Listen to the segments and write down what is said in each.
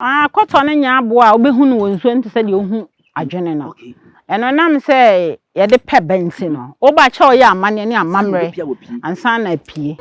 Ah, kɔtɔ no nyɛ aboa a wobɛhu no wɔ nsuo no te sɛ deɛ wohu adwene no. Ɛno nam sɛ yɛde pɛ ba nti no, woba kyɛ ɔyɛ amanneɛ ne amammerɛ ansa na apue.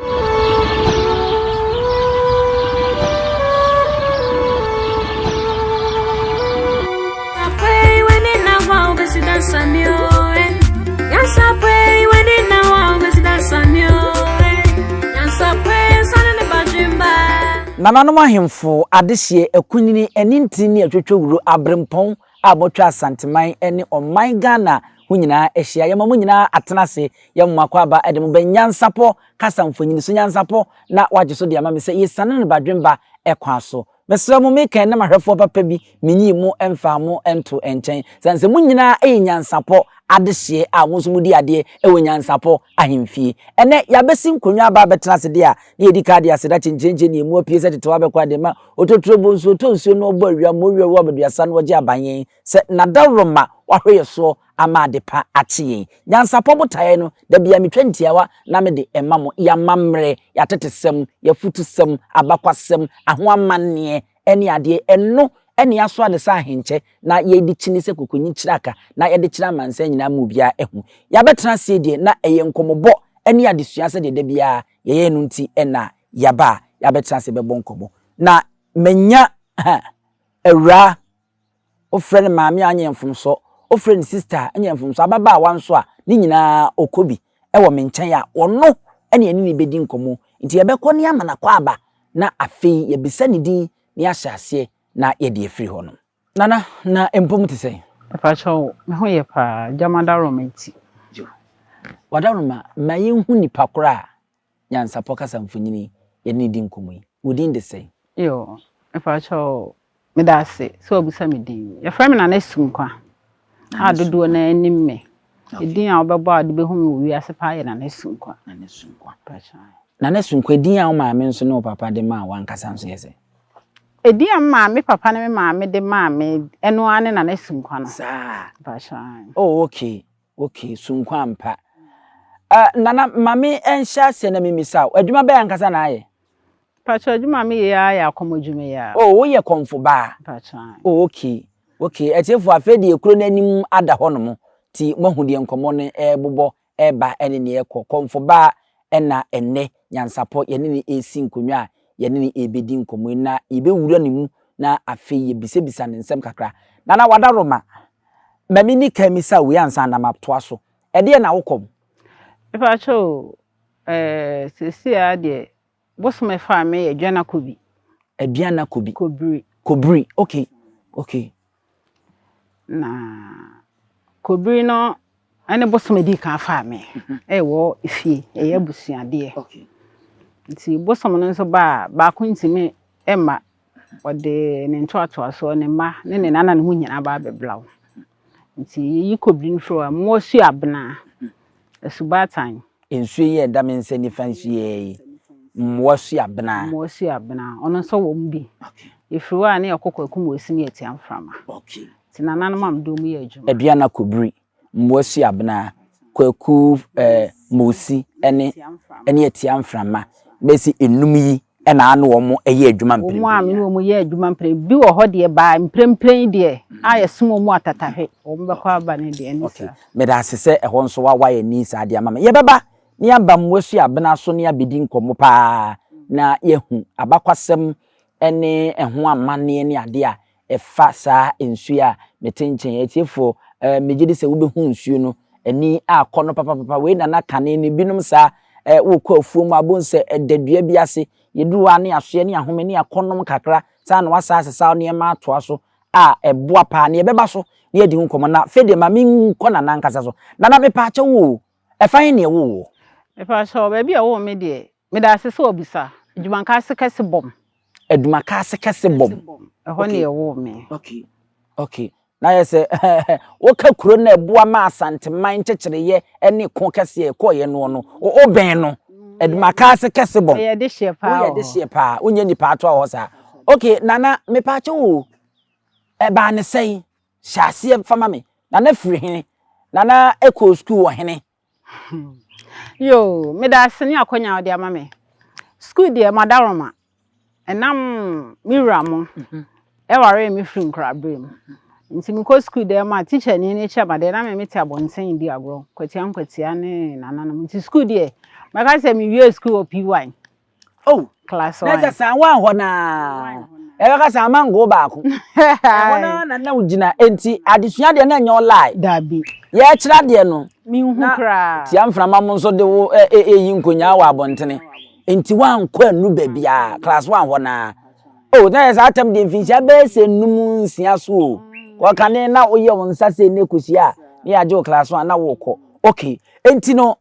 Nananom ahemfo, adehyeɛ, akunini, anintini ne atwotwowuro, aberempɔn a wɔatwa Asanteman ne ɔman Ghana ho nyinaa ahyia. Yɛma mo nyinaa atena ase, yɛma mo akwaaba de mo ba nyansapɔ, kasa mfonini so nyansapɔ na wɔagye so de ama me sɛ yɛsiane no badwemba kwan so. Mesrɛ mo, meka ɛnnɛ m'ahwɛfoɔ papa bi, menyii mo mfaa mo ntoo nkyɛn, sane sɛ mo nyinaa yɛ nyansapɔ adehyeɛ a mo nso modi adeɛ wɔ nyansapɔ ahemfie. Ɛnnɛ, yɛabɛsi nkonnwa aba abɛtena ase deɛ a, na yɛdi ka de aseda kyenkyerenkye ne emu apue sɛ tetewa bɛkɔ ade ma ototuro bɔ nsuo tɔ nsuo na ɔbɔ awia ma owia wɔ abaduasa na ɔgye aban yɛn sɛ n'adaworoma wahwɛ yɛ soɔ ama adepa akye yɛn. Nyansapɔ botaeɛ no, da biara metwa ntiawa na mede ma mo, y'amammerɛ, y'atetesɛm, y'afutusɛm, abakwasɛm, ahoamanneɛ ne adeɛ, ɛno ne yɛasoa no sɛ ahenkyɛ na yɛde kyini sɛ kokonyi kyeraka na yɛde kyerɛ amansan nyinaa ma obiara ahu. Yɛabɛtena aseɛ deɛ na ɛyɛ nkɔmmɔbɔ ne adesua sɛdeɛ da biara yɛyɛ no nti na yɛaba a yɛabɛtena ase bɛbɔ nkɔmmɔ. Na manya awuraa Wofrɛ no maame a nyɛ mfomsoɔ, wofrɛ no sister a nyɛ mfomsoɔ, ababaawa nso a, ne nyinaa ɔkɔ bi wɔ me nkyɛn a, ɔno na yɛne no bɛdi nkɔmmɔ. Nti yɛbɛkɔ ne ama no akwaaba na afei yɛabisa ne din na yɛahyɛ aseɛ na yɛde afiri hɔ nom. Nana, na mpom te sɛn? Mepakyɛw, me ho yɛ paa, gya m'adaworoma nti. Yo. W'adaworoma, ma yɛnhu nipa korɔ a Nyansapɔ kasa mfonini yɛne no di nkɔmmɔ yi. Wo din de sɛn? Yo, mepakyɛw, meda ase sɛ wabisa me din. Yɛfrɛ me Nana Sunkwa a dodoɔ no ara nim me. Edin a wobɛbɔ a wode bɛhu me wɔ wiase paa yɛ Nana Sunkwa. Nana Sunkwa. Nana Sunkwa, edin a wo maame nso ne wo papa de maa wo ankasa nso yɛ sɛn? Edin a me maame, me papa ne me maame de maa me, ɛno ara ne Nana Sunkwa no. Saa? Mepakyɛw. Oh, okay. Okay, sonko ampa. Uh, Nana, ma me nhyɛ aseɛ na memmisa wo. Adwuma bɛyɛ ankasa na ayɛ? Mpakyɛ adwuma a meyɛ ara yɛ akɔm adwuma yi ara. Oh, woyɛ kɔmfo baa? Mpakyɛ. Oh, okay. Okay, atiefoɔ afei deɛ kuro no anim ada hɔ nom, ti moahu deɛ nkɔmmɔ no ɛrebobɔ ɛreba ɛne neɛ ɛrekɔ. Kɔmfo baa ɛna ɛnnɛ Nyansapɔ yɛne no resi nkonnwa a yɛne no rebɛdi nkɔmmɔ yi na yɛbɛwura ne mu na afei yɛbisabisa ne nsɛm kakra. Nana Wadaroma, Ma menni kan mmisa wei ansa na matoa so. Ɛdeɛn na wokɔ mu? Mepakyɛ o, eh, seesei ara deɛ, bosom a ɛfaa me yɛ Aduana Kobi. Aduana Kobi. Kobiri. Kobiri, okay, okay. Na Kobiri no ɛne bosom a ɛdii kan faa me ɛwɔ efie, ɛyɛ abusuadeɛ. Okay. Nti bosom no nso ba a, baako ntumi mma. Ɔde ne ntoatoasoɔ, ne mma ne ne nananom nyinaa ba abɛbla wo. Nti yɛyi kɔbiri no firi hɔ a, mmoa su abena, asubaatan. Nsuo yi a ɛda me nsa nifa nso yi ara yi, mmoa su abena. Mmoa su abena, ɔno nso wɔ mu bi. Yɛfiri hɔ a na yɛkɔ Kwaku Mosi ne Atia Mframa. Nti nananom a mede wɔn yɛ adwuma. Aduana Kɔbiri, Mmoasu Abena, Kwaku eh, Mosi ne ne Atia Mframa bɛsi nnum yi na ano wɔn yɛ adwuma mprempren. Wɔn a me ne wɔn yɛ adwuma mprempren bi wɔ hɔ deɛ baa mprempren yi deɛ a yɛsom wɔn atatahwe wɔn bɛkɔ aba no deɛ ɛne saa. Meda ase sɛ ɛhɔ nso wawa yɛn ani saa de ama me. Yɛbɛba na yɛaba Mmoasu Abena so na yɛabɛdi nkɔmmɔ paa na yɛahu abakwasɛm ne ɛho amanneɛ ne adeɛ a ɛfa saa nsuo yi a mete nkyɛn yi. Atiefoɔ, eh, megye di sɛ wobɛhu nsuo no ani akɔ no papapapa. Wei na na kane no binom saa, eh, wokɔ afuo mu a, wobɛhu sɛ ɛda dua bi ase. Yɛduru hɔ a ne yɛasoɛ ne yɛahome ne yɛakɔnom kakra, saa na wasan asesa wo nneɛma atoa so a ɛboa paa. Na yɛbɛba so na yɛadi ho nkɔmmɔ. Na afei deɛ ma menkɔ Nana ankasa so. Nana, mepaakyɛw o, ɛfa he na ɛwoo wo? Mepaakyɛw, baabi a ɛwoo me deɛ, Meda ase sɛ wabisa. Adwumakaase kɛse bɔm. Adwumakaase kɛse bɔm. Ɛhɔ ne yɛwoo me. Okay. Okay. Na yɛ sɛ woka kuro no a ɛboa ma Asanteman nkyekyereeɛ ne ko kɛseɛ ɛkɔeɛ noɔ no, wobɛn no. Adwumakaase kɛse bɔm. Meyɛ dehyeɛ paa wɔ hɔ. Woyɛ dehyeɛ paa. Wonyɛ nipa atoa wɔ hɔ saa. Okay, Nana, mepaakyɛw o, ɛbaa ne sɛn? Hyɛ aseɛ fa ma me. Nana firi he? Nana kɔɔ sukuu wɔ hene? Yoo, meda ase ne akwanya a wode ama me. Sukuu deɛ, m'adaworoma, ɛnam me wura mo mhm. Ɛwaree me firi nkoraberɛ mu. Nti mekɔ sukuu dan mu a, tikyani no kyerɛ me adeɛ na me mete abɔnten redi agorɔ, nkwatia nkwatia ne nananom. Nti sukuu deɛ, mɛka sɛ mewiee sukuu wɔ P1. Oh, Class na 1. sɛ san wan hɔ naa. Ɛbɛka sɛ ama ngo baako. Ɛhɔ naa na na wogyina. Enti adesua deɛ na ɛnyɛ wo lie. Dabi. Yɛkyerɛ adeɛ no. Menhu Na koraa. tia mframa mo nso de wo ɛyi nkonyaa wɔ abɔntene. Enti woankɔ annu baabiara. Class 1 hɔ naa. Oh, na yɛ saa tam deɛ mfinhyia bɛyɛ sɛ num nsia so o. Wɔkane na woyɛ wo nsa sɛ ne kɔhyia a ne yɛagye wo class 1 na wokɔ. Okay. Enti no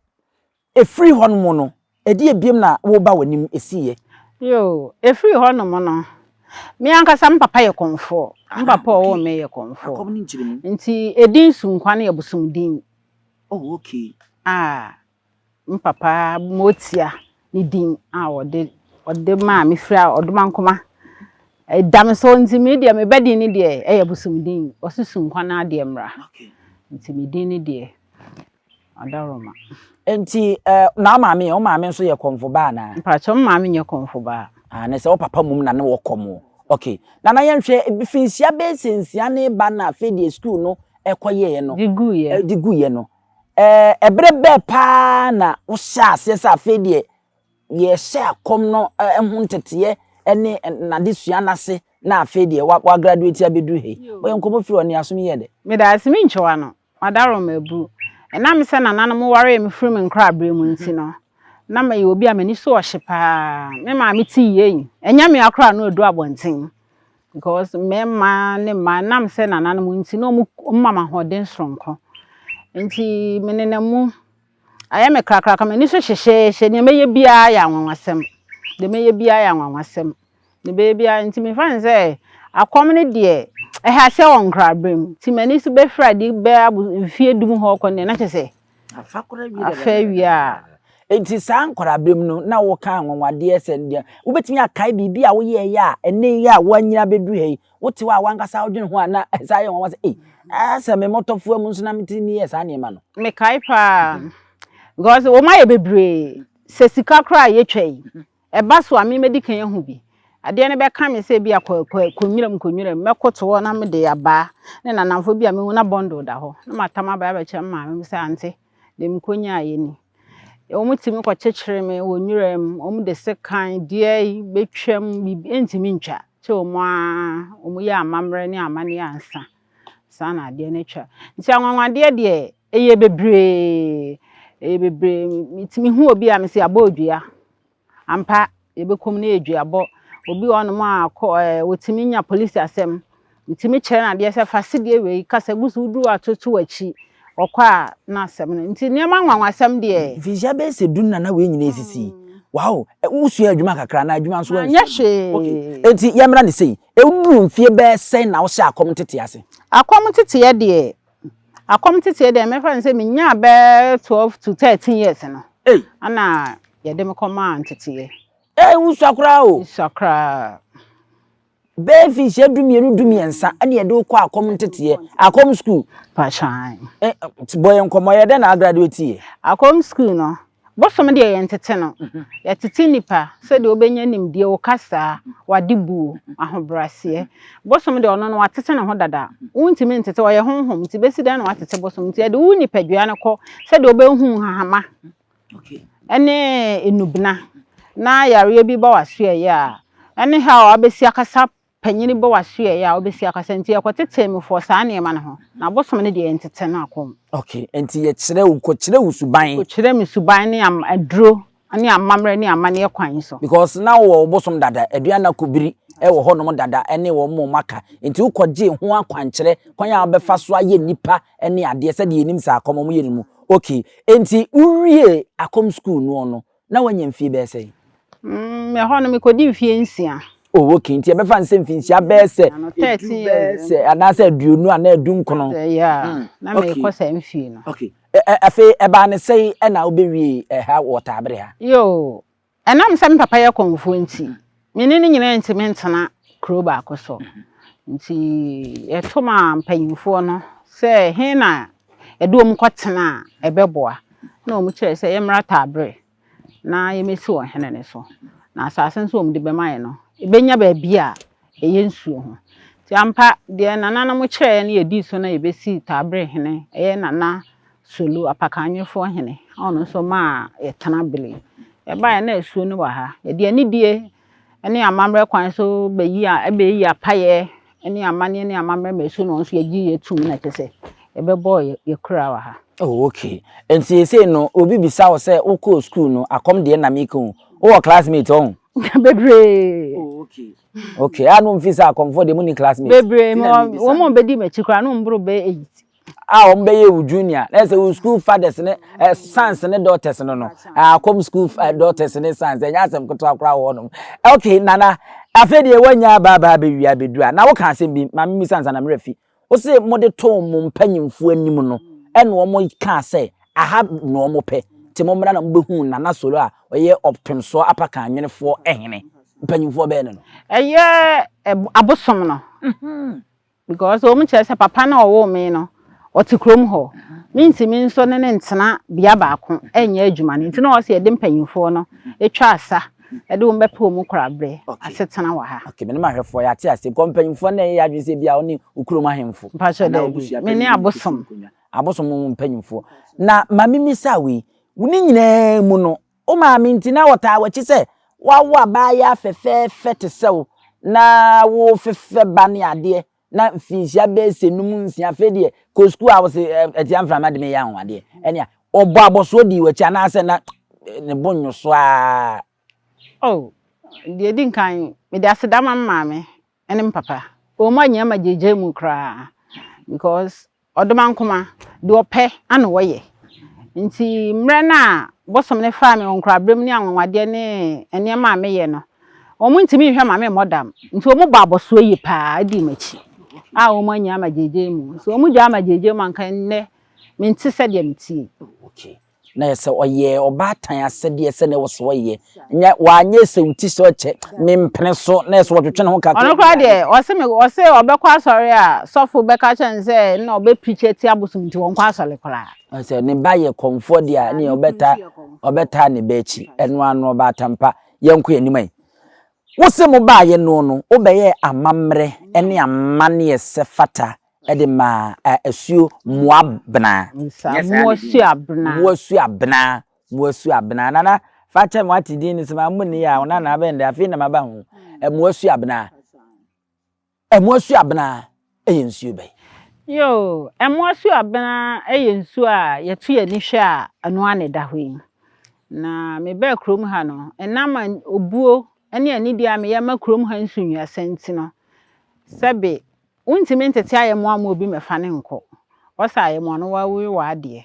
Ɛfiri hɔ nom no, ɛdeɛ biom na woreba w'anim ɛsiiɛ? Yoo, ɛfiri hɔ nom no, me ankasa me papa yɛ kɔmfoɔ. Me papa a ɔwoo me yɛ kɔmfoɔ. Nti ɛdin Sunkwa no yɛ bosom din. Oh, okay. A me papa Motia ne din a ɔde ɔde maa me firi a Ɔdomankoma. Ɛda me so nti me deɛ me ba din no deɛ ɛyɛ bosom din. Ɔse Sunkwa no adeɛ mmra. Nti me din no deɛ Adaworoma. Nti eh, na wo maame ɛ? Wo maame nso yɛ kɔmfo baa anaa? Mpakyɛw, me maame nyɛ kɔmfo baa. Ah, na sɛ wo papa mmom na ne wɔ kɔm o. Okay. Nana yɛnhwɛ, mfinhyia bɛyɛ sɛ nsia ne ba na afei deɛ sukuu no ɛkɔyɛɛ no. De guiɛ. De guiɛ no. Eh, ɛberɛ bɛɛ paa na wohyɛɛ aseɛ sɛ afei deɛ yɛhyɛ akɔm no ho nteteɛ ne n'adesua no ase na afei deɛ wa wa graduate abɛduru ha yi. Bɔ yɛn nkɔmmɔ firi hɔ, ne asom yɛ dɛ. Meda ase, mentwa w'ano. M'adaworoma abu. Ɛnam sɛ nananom waree me firi me nkorabere mu nti no, na meyɛ obi a m'ani so ɔhye paa. Me maame te yei, ɛnyɛ me ara koraa na ɔduru abɔnten because mmarima ne mmaa, ɛnam sɛ nananom nti na wɔma me ahoɔden soronko. Nti menenam mu, ayɛ me krakraka, m'ani so hyehyeehye, deɛ mɛyɛ biara yɛ anwanwasɛm. Deɛ mɛyɛ biara yɛ anwanwasɛm. Ne baabiara nti mefa no sɛ akɔm no deɛ ɛha sɛ wɔ nkraberɛ mu nti m'ani so bɛfiri ade bɛyɛ abo mfie du mu hɔ kɔ no deɛ na kyerɛ sɛ Afa koraa wie afa awie a. Enti saa nkwadaa mu no na woka anwanwadeɛ sɛ deɛ wobɛtumi akae biribi a woyɛeɛ a ɛnnɛ yi a woanyini abɛduru ha yi wote hɔ a w'ankasa wodwene ho a na ɛsan yɛ nwanwa sɛ ei asɛ me mmɔtɔfoa mu nso na metumi yɛɛ saa nneɛma no. Mekae paa because wɔn ayɛ bebree sɛ sika koraa a yɛtwa yi Ɛba so a, me mɛdi kan ahu bi. Adeɛ no bɛka me sɛ ebia kɔ kɔ kɔ nwuram kɔ nwuram. Mɛkoto hɔ na mede abaa ne nnamfo bi a mehu na bundle da hɔ. Na matam abaa abɛkyerɛ me maame sɛ ante, deɛ mekɔnyaeɛ ni. Wɔtumi kɔkyekyere me wɔ nwuram, wɔde sekan, dua yi bɛtwam, biribi ɛntumi ntwa. Kyɛ wɔn ara wɔyɛ amammerɛ ne amanneɛ ansa. Saa na adeɛ no atwa. Nti anwanwadeɛ deɛ ɛyɛ bebree, ɛyɛ bebree. Metumi hu obi a mese abɔ odua. Ampa, yɛbɛkɔ mu na yɛ duabɔ. Obi wɔ hɔnom a kɔ ɛɛ wɔtumi nya polisi asɛm. Metumi kyerɛ no adeɛ sɛ fa sedeɛ wei kasa gu so woduru hɔ a toto w'akyi. Ɔkɔ a na asɛm no. Nti nneɛma nwanwasɛm deɛ. Mfinhyia bɛyɛ sɛ du na na wei nyinaa esisi yi. Wow! Wosua adwuma kakra anaa adwuma nso Manyɛ woansua bi? Okay. hwee. Enti yɛmmra no sei, ɛduru mfeɛ bɛyɛ sɛn na wohyɛɛ akɔm ntetee ase? Akɔm nteteeɛ deɛ, akɔm nteteeɛ deɛ mɛfa no sɛ menyaa bɛyɛ 12 to 13 years no. Ei! Ɛna yɛde me kɔmaa nteteeɛ. Ei, wosua koraa o! Mesua koraa. Bɛyɛ mfinhyia dumienu dumiɛnsa ɛna yɛde wo kɔ akɔm nteteɛ, akɔm school. Pakyɛw. Eh, bɔ yɛn nkɔmmɔ, yɛ dɛn na agraduate yɛ? Akɔm school no, bosom deɛ yɛntete no. Yɛtete nipa sɛdeɛ wobɛnya nimdeɛ, wo kasaa, w'adebuo, ahobraseɛ. Bosom deɛ ɔno no watete ne ho dada. Wontumi ntete, ɔyɛ honhom nti bɛsi dɛn na watete bosom. Nti yɛde wo nipadua no kɔ sɛdeɛ wobɛhu nhahama ne nnubena na yareɛ bi ba w'asoɛeɛ a, ɛne how a wobɛsi akasa panyini ba w'asoɛeɛ a wobɛsi akasa nti yɛkɔtetee me for saa nneɛma no ho na bosom no deɛ yɛntete no akɔm. Okay, nti yɛkyerɛ wo, kɔkyerɛ wo suban. Kɔkyerɛ me suban ne aduro ne amammerɛ ne amanneɛ kwan so. Because na wowɔ wo bosom dada, Aduana Kobiri wɔ hɔnom dada ne wɔn a wɔaka, nti wokɔgyee ho akwankyerɛ, kwan a wobɛfa so ayɛ nnipa ne adeɛ sɛdeɛ yɛnim sɛ akɔm wɔyɛ no mu. Okay, enti wowiee akɔm sukuu noɔ no, na woanya mfie bɛyɛ sɛn? Mm, ɛhɔ no mekɔdi mfie nsia. Oh, okay, nti yɛbɛfa no sɛ mfinhyia bɛyɛ sɛ edu bɛyɛ sɛ anaasɛ aduonu anaa adunkron. Yeah, mm. na mekɔ saa mfie no. Okay, afei ɛbaa ne sɛn ɛna wobɛwiee ɛha wɔ Taabere ha? Yoo, Ɛnam sɛ me papa yɛ kɔmfoɔ nti, me ne no nyinaa ntumi ntena kuro baako so. Nti yɛto maa mpanimfoɔ no sɛ he na yɛde wɔn kɔtena a ɛbɛboa. Na wɔn kyerɛɛ sɛ yɛmmra Taabere na yɛmmɛsi ɔhene no so. Na asase nso a wɔde bɛma yɛn no, yɛbɛnya baabi a ɛyɛ nsuo ho. Nti ampa, deɛ nananom kyerɛeɛ no yɛdii so na yɛbɛsii Taabere hene, ɛyɛ Nana Solo, Apakanwefoɔ hene, a ɔno nso maa yɛtena bere yi. Yɛbaeɛ na asuo no wɔ ha. Yɛde anidie ne amammerɛ kwan so bɛyi a bɛyi apaeɛ ne amanneɛ ne amammerɛ ma asuo no ɔno nso yɛgye yɛ tum na kyerɛ sɛ yɛbɛbɔɔ yɛ kura wɔ ha. Oh, okay. Nti seesei no, obi bisa wo sɛ wokɔɔ sukuu no, akɔm deɛ na meka o. Wowɔ classmate ɔho? Bebree. Oh, okay. Okay, a no mfi sɛ akɔmfoɔ deɛ mu ni classmate. Bebree, wɔn a wɔbɛdi m'akyi koraa no mboro bɛyɛ 8. A wɔn bɛyɛ wo junior, na ɛsɛ wo school fathers ne eh, sons ne daughters no no. Akɔm school eh, daughters ne sons, ɛnyɛ asɛm ketewa koraa wɔ hɔnom. Okay, nana, afei deɛ woanya aba aba abɛwie abɛduru a, na woka asɛm bi, ma memmisa ansa na merɛ fi. Wose mode too mo mpanyimfoɔ anim no, ɛna wɔn kaa sɛ aha na wɔn pɛ, nti mommra na mobɛhu Nana Solo a ɔyɛ Ɔpemsoɔ Apakan-Nwenefoɔ hene. Mpanyimfoɔ bɛn ne no? Ɛyɛ abosom no because wɔn kyerɛ sɛ papa no a ɔwoo me no ɔte kurom hɔ, mentumi nso ne no ntena bea baako nyɛ adwuma no nti na ɔwɔ sɛ yɛde mpanyimfoɔ no twa asa de wɔn bɛpɛ wɔn koraberɛ asetena wɔ ha. Okay, me ne m'ahwɛfoɔ yɛate aseɛ because mpanyimfoɔ no na ɛyɛ yɛn adwene sɛ ebia wo ne wo kurom ahemfo Mpakyɛ anaa daabi, w'abusua me ne panyin bi abosom. nkonnwa. Abosom mu mpanyimfoɔ. Na ma memmisa wei, wo ne nyinaa mu no, wo maame nti na ɔtaa w'akyi sɛ woawo abaayewa fɛfɛɛfɛ te sɛ wo na wofefɛ ba ne adeɛ na mfinhyia bɛyɛ sɛ num nsia afei deɛ kɔ sukuu a wose atia mframa de meyɛ anwanwadeɛ ɛnea ɔbɔ abɔsoɔ dii w'akyi anaasɛ na ne bo nnwo so ara. Oh, deɛ ɛdi nkan, mede aseda ma me maame ne me papa. Wɔn anyɛ ma gyegye mu koraa because Ɔdomankoma, deɛ ɔpɛ ana ɔyɛ. Nti mmerɛ no a bosom no faa me wɔ nkoraberɛ mu ne anwanwadeɛ ne nneɛma a meyɛ no, wɔn ntumi nhwɛ ma memmɔ dam. Nti wɔn bɔ abɔsoɔ yie paa dii m'akyi a wɔn annya ama gyegye mu. Nti wɔn gyaa ma gyegye mu anka nnɛ mente sɛdeɛ metie yi. Okay. Na yɛ sɛ ɔyɛɛ ɔbaatan asɛdeɛ sɛdeɛ ɛwɔ sɛ ɔyɛ. Nyɛ wanyɛ sɛ wo ti sɛ ɔkyɛ mempene so na yɛ sɛ ɔtwetwe ne ho kakra Ɔno bi koraa a. deɛ ɔse me ɔse ɔbɛkɔ asɔre a sɔfo bɛka kyerɛ no sɛ nna ɔbɛ preach atia abosom nti ɔnkɔ asɔre koraa. Sɛ ne ba yɛ kɔmfoɔ deɛ a ɛneɛ ɔbɛta ɔbɛtaa ne ba akyi. Ɛno ara no ɔbaatan pa. Yɛnkɔ yɛn anim ayi. Wo se mo baeɛ no no wobɛyɛɛ amammerɛ ne amanneɛ sɛ fata de maa asuo Mmoabena. Nsa, Mmoasuabena. Mmoasuabena, Mmoasuabena. Nana, fa kyɛ me wate din no sɛ mammu ne yɛ a, wo nana abɛn dɛ, afei na maba ho. Mmoasuabena. Mmoasuabena yɛ nsuo bɛn? Yoo, Mmoasuabena yɛ nsuo a yɛto yɛn ani hwɛ a ɛno ara na ɛda hɔ yi. Na mebaa kurom ha no, ɛnam obuo ne anidie a meyɛ ma kurom ha nsunyuasa nti no, sɛbe Wontumi ntete ayɛmmoa mma obi mmɛfa no nkɔ. Wɔsa ayɛmmoa no woawe w'adeɛ.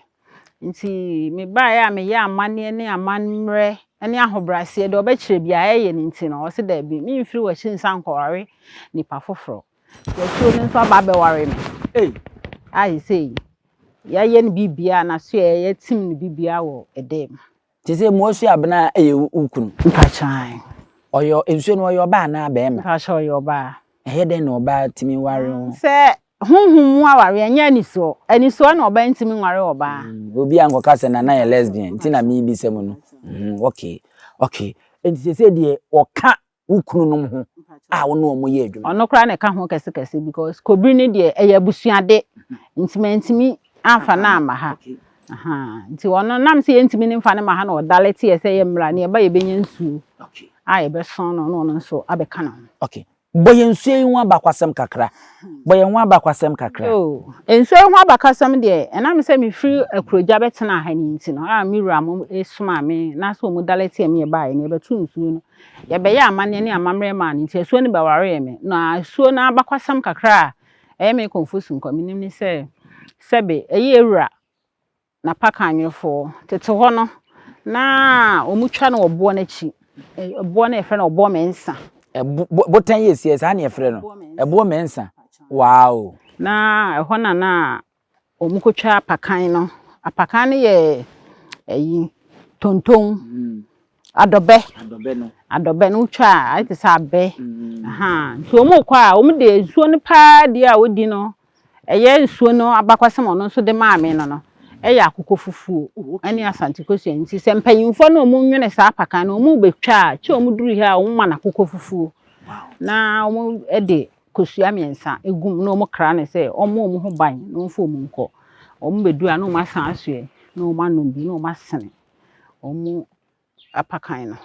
Nti mebaeɛ a meyɛ amanneɛ ne amammerɛ ne ahobrɛaseɛ deɛ ɔbɛkyerɛ biara ɛyɛ no nti no ɔse daabi memfiri w'akyi nsan nkɔware nipa foforɔ. Nti asuo no nso aba abɛware me. Ei! A seesei yɛayɛ no biribiara n'asoɛeɛ yɛatim no biribiara wɔ ɛdan mu. Te sɛ Moasu Abena yɛ wo kunu? Mpakyɛ ae. Ɔyɛ nsuo no ɔyɛ ɔbaa anaa bɛɛma? Mpakyɛ ɔyɛ ɔbaa. Ɛyɛ dɛn na ɔbaa tumi ware wo? Sɛ honhom mu awareɛ ɛnyɛ anisoɔ. Anisoɔ na ɔbaa ntumi nware ɔbaa. Obi ankɔka sɛ Nana yɛ lesbian nti na mebisa mu no. Okay, okay. Nti seesei deɛ ɔka wo kununom ho a wo ne wɔn yɛ adwuma? Ɔno koraa na ɛka ho kɛsekɛse because kobiri no deɛ ɛyɛ abusuade nti mantumi amfa no amma ha. Ahaa, nti ɔno nam sɛ yɛntumi ne mfa no ma ha na ɔdale teɛ sɛ yɛmmra na yɛba yɛbɛnya nsuo a yɛbɛsɔn no na ɔno nso abɛka ne ho. Okay. Bɔ yɛn nsuo yi ho abakwasɛm kakra. Bɔ yɛn ho abakwasɛm kakra. Yoo, nsuo yi ho abakasɛm deɛ, ɛnam sɛ mefiri Akurogya bɛtenaa ha no nti no, a me wura mo somaa me na sɛ wɔn dale teɛ me yɛbaeɛ no, yɛbɛtoo nsuo no. Yɛbɛyɛɛ amanneɛ ne amammerɛ maa no nti asuo no bɛwaree me. Na asuo no abakwasɛm kakra a ɛyɛ me kɔmfosu nkwa menim ne sɛ, sɛbe ɛyɛ awura na paka anwefoɔ. Tete hɔ no, na wɔtwa no wɔ boɔ no akyi. Ɛboɔ no yɛfrɛ no ɔboɔ mɛnsa. Ɛbo, botan yi ɛsiɛ saa na yɛfrɛ no. Ɛboɔ mɛnsa. Wow! Na ɛhɔ na na Wɔkɔtwa apakan no. Apakan no yɛ ayi tonton, adɔbɛ. Adɔbɛ no. Adɔbɛ no wotwa a ayɛ te sɛ abɛ. Ahaa nti wɔkɔ a wɔde nsuo no paa deɛ a wɔdi no ɛyɛ nsuo no abakwasɛm a ɔno nso de maa me no no ɛyɛ akokɔ fufuo ɛne asante kosua nti sɛ mpanyinfoɔ no a wɔnwene saa apakan no wɔbɛtwa a kyɛ wɔduru ha a wɔma no akokɔ fufuo na wɔde. kosua mmiɛnsa gu mu na wɔkra no sɛ ɔmmɔ wɔn ho ban na ɔmfa wɔn nkɔ. Wɔbɛdu a na wɔasan asoɛ na wɔanom bi na wɔasene wɔn apakan no.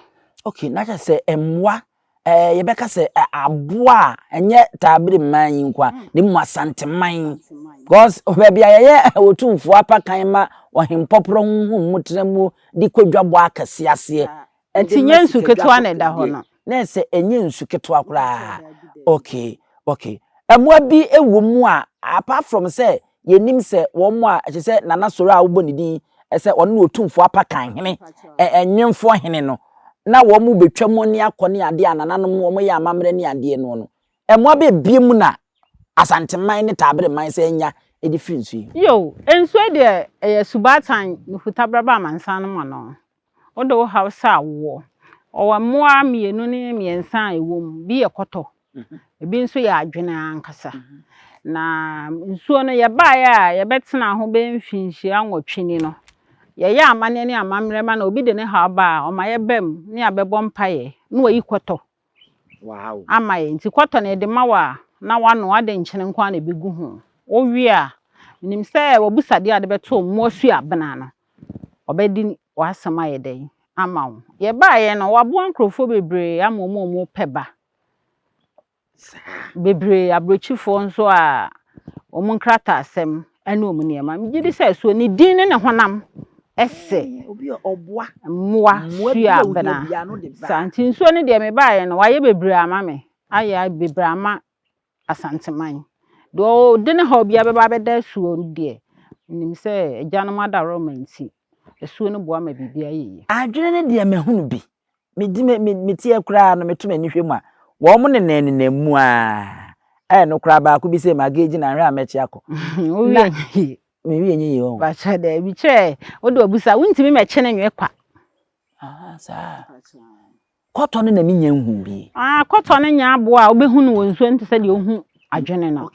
Okay, na kyerɛ sɛ mmoa ɛɛ yɛbɛka sɛ aboa a ɛnyɛ Taabere man yi nko a, na mmom Asanteman. Because baabi a yɛyɛ Otumfoɔ apakan ma ɔhempɔporɔ honhom mu tena mu de kɔ dwabɔ akɛse aseɛ. Nti nyɛ nsu ketewa na ɛda hɔ no. Na ɛsɛ ɛnyɛ nsu ketewa koraa. Okay, okay. Mmoa bi wɔ mu a apart from sɛ yɛnim sɛ wɔn a ɛkyɛ sɛ Nana Soro a wobɔ ne din sɛ ɔno ne Otumfoɔ Apakan hene, Nwemfoɔ hene no, na wɔn bɛtwa mu ne akɔ ne adeɛ a nananom wɔn yɛ amammerɛ ne adeɛ no no, mmoa bɛɛ bie mu na Asanteman ne Taabereman sɛ anya de firi nsuo yi mu? Yo, nsuo yi deɛ ɛyɛ subaatan nufutabraba amansan no mu ano. Wode wo haw sɛ awoɔ. Ɔwɔ mmoa mmienu ne mmiɛnsa a ɛwɔ mu. Bi yɛ kɔtɔ, ebi nso yɛ adwene ankasa. Na nsuo no yɛbaeɛ a yɛbɛtenaa ho bɛyɛ mfinhyia nwɔtwe ni no, yɛyɛ amanneɛ ne amammerɛ ma no obi de ne haw ba a, ɔma yɛba mu ne yɛabɛbɔ mpaeɛ na wayi kɔtɔ ama yɛn. Nti kɔtɔ no yɛde ma wo a, na woanoa wode nkyene nko ara na ɛbɛgu ho. Wowie a, menim sɛ w'abusadeɛ a wode bɛto mmoa suabena no, ɔbɛde w'asɛm ayɛ dɛn ama wo. Yɛbaeɛ no, waboa nkurɔfoɔ bebree ama wɔn a wɔpɛ ba. Bebree, aburokyifoɔ nso a wɔn nkrataasɛm ne wɔn nneɛma. Megye di sɛ so ne din ne ne honam sɛ mmoa suabena. Saa nti nsuo no deɛ mebaeɛ no, wayɛ bebree ama me. Ayɛ bebree ama Asanteman. Deɛ ɔde ne haw biara bɛba abɛda asuo no deɛ, menim sɛ agyanom adaworoma nti, asuo no boa ma biribiara yɛ yie. Adwene no deɛ mahunu bi. Medi me me meteɛ koraa no meto m'ani hwɛ mu a, wɔn nenam nenam mu ara. Ɛyɛ no koraa baako bi sɛ magage na nhwɛ a mɛkye akɔ. Wowie Na nyɛ yie. mewie nyɛ yie wɔn. Bakyɛ daabi kyerɛ wode wabusa wontumi mɛkye ne nwe kwa. Ah, saa. Kɔtɔ no na menya nhu bi. Ah, kɔtɔ no nyɛ aboa a wobɛhu no wɔ nsuo no te sɛ deɛ wohu adwene no.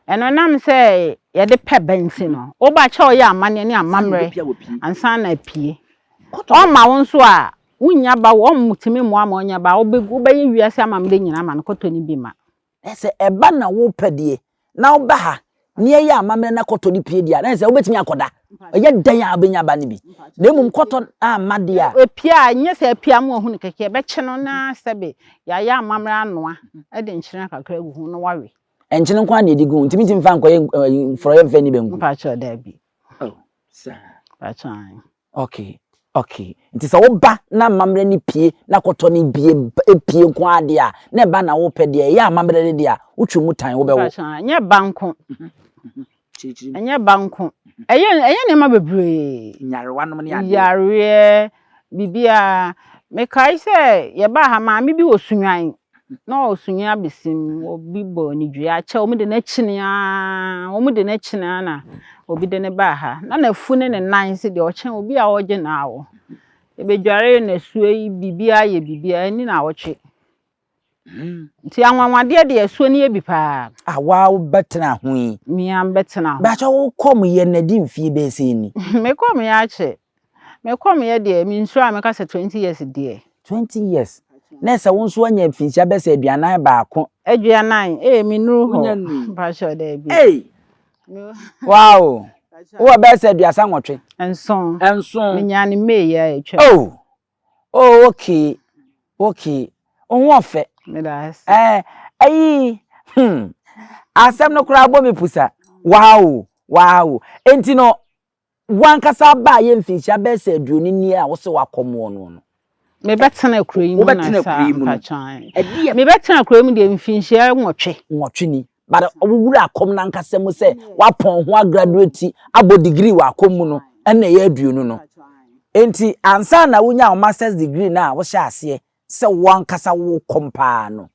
Ɛno nam sɛ yɛde pɛ ba nti no, woba kyɛ ɔyɛ amanneɛ ne amammerɛ ansa na apue. Ɔma wo nso a, wonnya ba, ɔntumi mmoa ma ɔnya ba, wobɛyɛ wiase amammerɛ nyinaa ma no, kɔtɔ no bi ma. Na sɛ ɛba na wopɛ deɛ, na woba ha na yɛyɛ amammerɛ na kɔtɔ no pue deɛ a, na sɛ wobɛtumi akɔda. Ɛyɛ dɛn a wobɛnya ba no bi. Na mmom kɔtɔ amma deɛ a. Ɛpue a, ɛnyɛ sɛ apue ama wahu no kɛkɛ, yɛbɛkye no na sɛbe yɛayɛ amammerɛ anoa de nkyene kakra agu ho na wawe. Nkyene nko ara na yɛde gu ho, nti mentumi mfa nkɔyɛ mforɔeɛ mfa nni banku. Mpakyɛw, daabi. Oh, saa. Mpakyɛw, ae. Okay, okay. Nti sɛ woba na amammerɛ no pie na kɔtɔ no bie pie nko ara deɛ a, na ɛba na wopɛ deɛ ɛyɛ amammerɛ no deɛ a, wotwe mu tan wobɛwo. Ɛnyɛ ba nko. Ɛnyɛ ba nko. Ɛyɛ ɛyɛ nneɛma bebree. Nyarewa nom ne adeɛ. Yareɛ, biribiara. Mekae sɛ yɛbaa ha maame bi wɔ Sunyani. Na ɔwɔ Sunyani abesim. Obi bɔɔ ne dua akyɛ wɔn de no akyini ara, wɔn de no akyini ara na obi de no baa ha. Na n'afu ne ne nan nso deɛ ɔkyɛn obi a ɔregye no awo. Yɛbɛdwaree no asuo yi biribiara yɛ biribiara ɛnni naawɔtwe. Nti anwanwadeɛ deɛ asuo no yɛ bi paa. A waa wobɛtena ho yi. Me ara mebɛtena ho. Bɛakyɛ wo kɔm yɛ na di mfie bɛyɛ sɛn ni? Me kɔm yɛ akyɛ. Me kɔm yɛ deɛ mensuro a mɛka sɛ 20 years deɛ. 20 years na ɛsɛ wo nso anya mfinhyia bɛsɛ 41. Aduanan ee mennuru hɔ. Wonya nnuru. Mpakyɛ daabi. Ei! Wow! Wowɔ bɛyɛ sɛ 38. Nson. Nson. Menyaa no May yi a atwam. Oh! Oh okay okay wo ho ɔfɛ. Meda ase. Ɛɛ ayi hmm asɛm no koraa bɔ me pusa wow wow enti no wankasa baa yɛ mfinhyia bɛyɛ sɛ 20 nie a wosɛ wakɔm wɔ no no. Mebɛtena kuro yi mu na saa mpatwan. Mebɛtena kuro yi mu deɛ mfinhyia 8. 8 ni but wowura akɔm no ankasa mu sɛ wapɔn ho agraduate abɔ degree wɔ akɔm mu no ɛna ɛyɛ 20 no. Enti ansa na wonya wo masters degree no a wohyɛ aseɛ sɛ wo ankasa wokɔm paa no,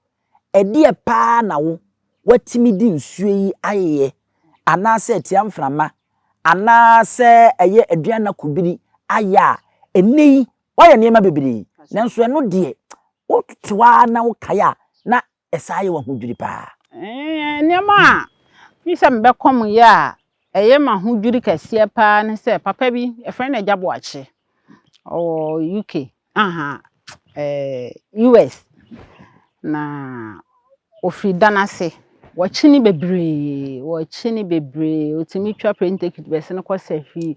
ɛdeɛ paa na wo woatumi de nsuo yi ayeyɛ anaasɛ atia mframa anaasɛ ɛyɛ aduana kubiri ayɛ a ɛnnɛ yi woayɛ nneɛma bebree nanso ɛno deɛ wote hɔ ara na wokae a na ɛsaa yɛ wo ahodwiri paa. Nneɛma a me sɛ mebɛkɔm yɛ a ɛyɛ me ahodwiri kɛseɛ paa ne sɛ papa bi yɛfrɛ no Agya Boakye ɔwɔ UK aha eh, US na ɔfiri Danase. Wɔkyene bebree, wɔkyene bebree. Ɔtumi twa plane ticket bɛsene kɔ Sahwi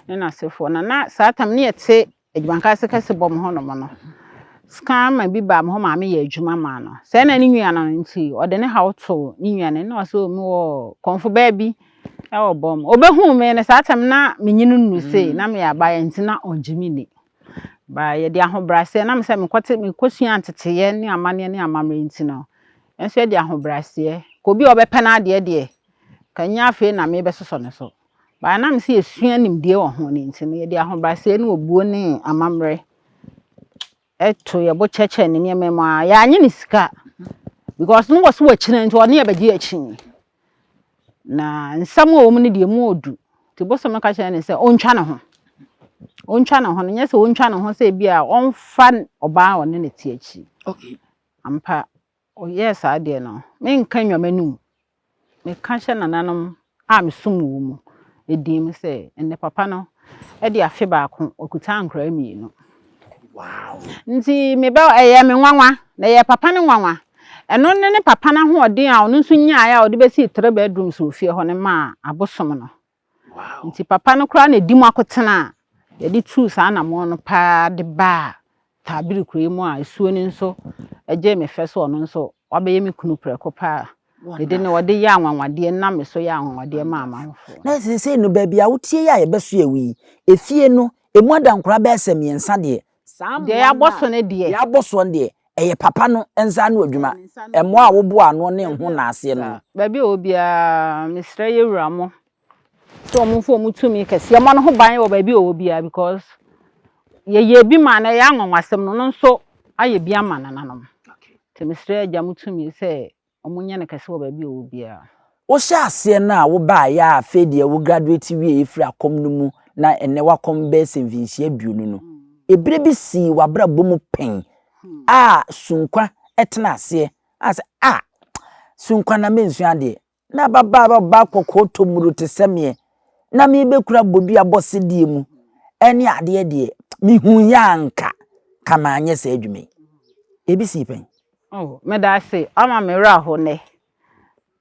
ne n'asefoɔ. Na na saa tam ne yɛte Adwumankase kɛse bɔ me hɔnom no, scammer bi baa me hɔ maa meyɛɛ adwuma maa no. Sɛɛ na ne nua no nti, ɔde ne haw too ne nua no na ɔse oh mewɔ kɔmfo baa bi wɔ bɔm. Ɔbɛhuu me no saa tam na menye no nnuru sei, na meyɛ abaayewa nti na ɔngye me nni. Ba yɛde ahobrɛaseɛ, nam sɛ mekɔte mekɔsua nteteyɛ ne amanneɛ ne amammerɛ nti no, yɛn nso yɛde ahobrɛaseɛ. Ka obi a ɔbɛpɛ n'adeɛ deɛ, ka nyɛ afei na mebɛsosɔ ne so. But ɛnam sɛ yɛsua nimdeɛ wɔ ho no nti no, yɛde ahobrɛaseɛ ne obuo ne amammerɛ to yɛn bo kyerɛkyerɛ ne nneɛma mu a, yɛanye ne sika. Because no wɔ so wakyina nti ɔne yɛbɛgye akyi. Na nsɛm a ɛwɔ mu no deɛ mu ɔdu. Nti bosom no ka kyerɛ ne sɛ ɔntwa ne ho. Ɔntwa ne ho no, nyɛ sɛ ɔntwa ne ho sɛ ebi a ɔmfa ɔbaa a ɔne ne te akyi. Okay. Ampa, ɔyɛɛ saa deɛ no, menka nnwa m'anum. Meka hyɛ nananom a mesom wɔn mu din mu sɛ, ɛnnɛ papa no de afe baako ɔkuta nkwadaa mmienu. Nti mebɛ ɛyɛ me nwanwa na ɛyɛ papa no nwanwa. Ɛno ne ne papa no ahoɔden a ɔno nso nyaeɛ a ɔde bɛsii 3 bedrooms wɔ fie hɔ no maa abosom no. Nti papa no koraa na ɛdi mu akotena a yɛde tuu saa anammɔn no paa de baa Taabere kuro yi mu a asuo no nso gyee me fɛ so ɔno nso wabɛyɛ me kunu prɛko pɛ a mede ne ɔde yɛ anwanwadeɛ nam me so yɛ anwanwadeɛ maa amanfoɔ. Na seesei no, baabi a wotie yi a yɛbɛsoɛ wo yi, efie no, emu adankora bɛyɛ sɛ mmiɛnsa deɛ, saa Deɛ mmoa no yɛabɔ a so no deɛ. yɛabɔ soɔ no deɛ, ɛyɛ papa no nsa ano adwuma. Mmoa a woboa ano ne ho naaseɛ no. Baabi a ɔwɔ biara, mesrɛ yɛ wura mo sɛ wɔn mfa wɔn tumi kɛseɛ mmɔ ne ho ban wɔ baabi a ɔwɔ biara because yɛyɛ bi ma no ɛyɛ anwanwasɛm no, ɔno nso ayɛ bi ama nananom. Nti mesrɛ agya mo tumi sɛ wɔnyɛ no kɛse wɔ baabi a ɔwɔ biara. Wohyɛ aseɛ no a wobaeɛ a afei deɛ wo graduate wieɛ firi akɔm no mu na ɛnnɛ woakɔm bɛyɛ sɛ mfinhyia 20 no, ɛberɛ bi sii w'abrabɔ mu pɛn a Sunkwa tena aseɛ a sɛ ah Sunkwa na mensua adeɛ na ababaawa ɔbaa kɔkɔɔ tɔmmuro te sɛ meɛ na merebɛkura bodua bɔ sedie mu ɛne adeɛ deɛ mehu yɛ anka ka maanyɛ saa adwuma yi. Ebi sii pɛn? Oh, meda ase ama me werɛ aho nnɛ.